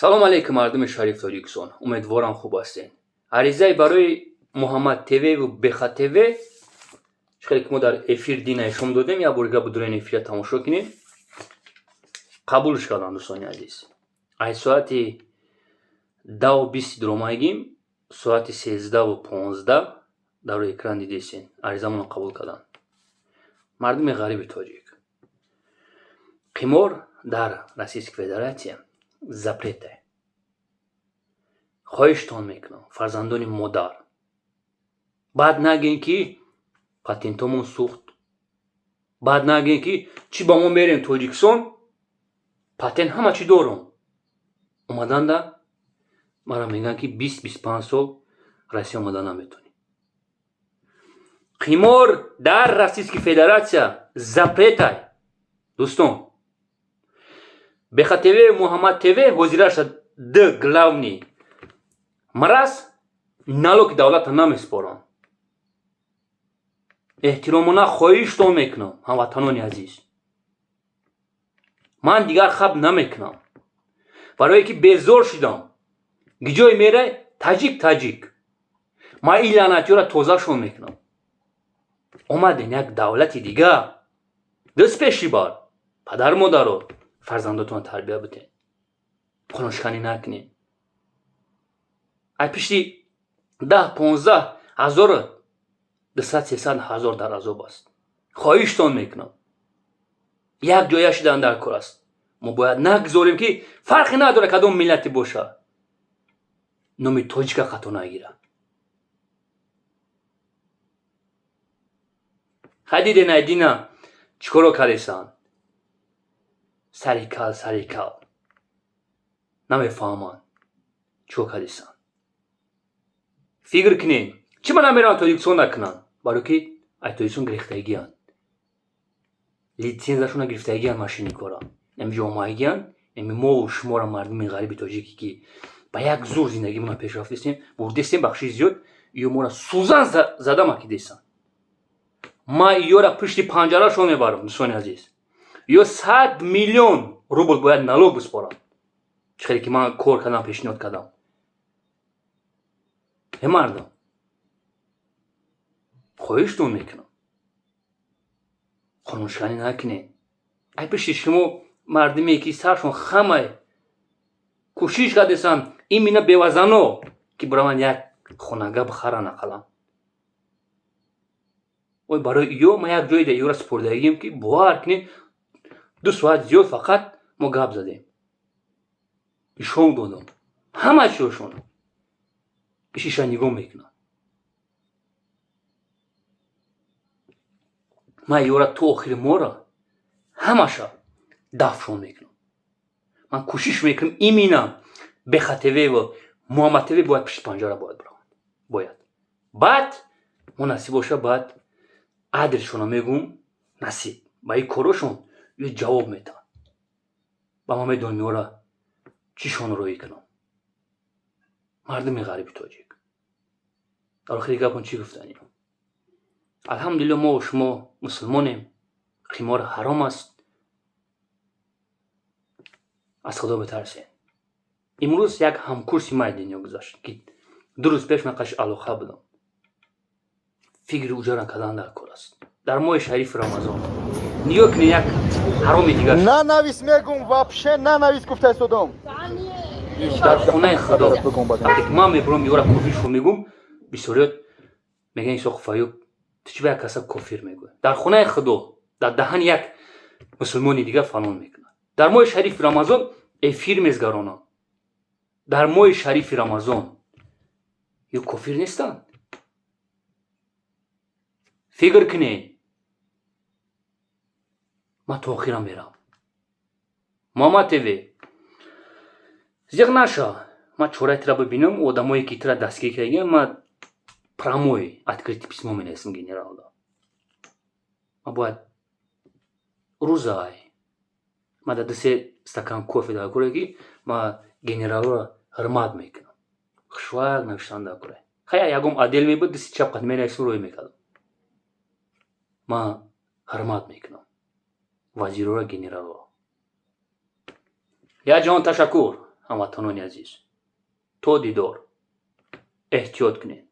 Салом алейкум, мардуми шариф Тоҷикистон, умедворам, хуб ҳастед. Аризаи барои Муҳаммад ТВ Беха ТВ, хеле ки мо дар эфир дина ишон додем, як бор дига будурен эфира тамошо кунед. Қабулш кардам, дӯстони азиз. Ай соати 10:20 дуромайгим, соати 13:15 дар рӯи экран дидесен, аризамонро қабул карданд. Мардуми ғариби тоҷик, қимор дар Российская Федерация запрет е. Хоҳиштон мекунам, фарзандони модар, баъд нагӯем, ки патентомон сӯхт, баъд нагӯем, ки чӣ ба мо мерем Тоҷикистон, патент ҳама чӣ дорум. Омаданда мара мегӯянд, ки 20-25 сол Россия омада наметонӣ. Қимор дар Российская Федерация запрет ай, дӯстон. Беха ТВ, Муҳаммад ТВ ҳозираша д главный мразь, налоги давлата намеспоранд. Эҳтиромона хоҳиштон мекунам, ҳамватанони азиз, ман дигар хаб намекунам, барое ки безор шудам. Гиҷое мерай, таҷик, таҷик. Ман ин лаънатиёра тозашон мекунам. Омаден як давлати дига, дӯст пеши бар падару модаро, фарзандотон тарбия битен, қонуншиканӣ накунед. Ай пишти 10-15 ҳазор, 200-300 ҳазор дар азоб аст. Хоҳиштон мекунам, як ҷоя шудан дар кор аст. Мо бояд нагзорем, ки фарқе надорад, кадом миллате боша, номи тоҷика хато нагира. Хай, диден, айдина чӣ коро кардесанд? Сари кал, сари кал намефаҳманд, чӣ кор кардесанд. Фикр кунед, чӣ ма намераванд Тоҷикистон накунанд? Барое ки ай Тоҷикистон гирифтагиянд, литсензияшона гирифтагиянд, мошенникора ами ҷомаагиянд. Ами мо шуморо, мардуми ғариби тоҷике, ки ба як зур зиндагимона пеш рафтестем, бурдестем, бахши зиёд ё моро сӯзан зада макидестанд. Ма ёра пушти панҷарашон мебарам, дӯстони азиз. Ё 100 миллион рубл бояд налог биспорам, чӣ хеле ки ман кор кардам, пешниҳод кардам. Э мардум, хоҳиштон мекунам, қонуншиканӣ накунед. Ай пишти шумо мардуме ки саршон хамай, кӯшиш кардесанд, именно бевазано, ки бираванд як хонага бихаранд ақаллан. Ой, барои ё ман як ҷое ёра супордагием, ки бовар кунед, 2 соат зиёд фақат мо гап задем, ишон додам ҳама чиёшон ишиша нигоҳ мекунам. Ман ёра то охири мора ҳамаша дафшон мекунам. Ман кӯшиш мекунам, именно Беха ТВ ва Муҳаммад ТВ бояд пишти панҷара бояд бираванд, бояд. Баъд мо насиб боша, баъд адресшона мегӯм. Насиб ба ин корошон ё ҷавоб метаҳанд ба ман, медонам ёра чишон роҳӣ кунам. Мардуми ғариби тоҷик, дар охири гапон чӣ гуфтанем? Алҳамдулилло, мо шумо мусулмонем, қимор ҳаром аст, аз Худо битарсем. Имрӯз як ҳамкурси ман дунё гузашт, ки 2 рӯз пеш ман қаш алоқа будам. Фикри уҷара кардан дар кор аст дар моҳи шарифи Рамазон. Нигоҳ кунед, як ҳароми дигар. Нанавис, мегум, вообще нанавис, гуфта истодам. Дар хонаи Худо вақте ки ман мебурам, ёра кофиршо мегум, бисёриёт мегӯян: «Исоқов Аюб, ту чӣ ба як каса кофир мегӯӣ?» Дар хонаи Худо, дар даҳани як мусулмони дигар фалон мекунад. Дар моҳи шарифи Рамазон эфир мезгаронам, дар моҳи шарифи Рамазон. Ё кофир нестанд? Фикр кунед. Ман то охирам мерам. Муҳаммад ТВ, зиқ наша, ман чораи тира бибинам, одамое ки тира дастгир кардагиам, ман прямой открытый письмо менависам генералда. Ман бояд рӯзай, ман дар 2-се стакан кофе дар кӯре, ки ман генералро ҳурмат мекунам, хушвак навиштан дар кӯре. Хая, ягон отдел мебуд, дасти чап қад менависам, рӯй мекардам. Ман ҳурмат мекунам вазирора, генералро. Як ҷаҳон ташаккур. Ҳамватанони азиз, то дидор, эҳтиёт кунед.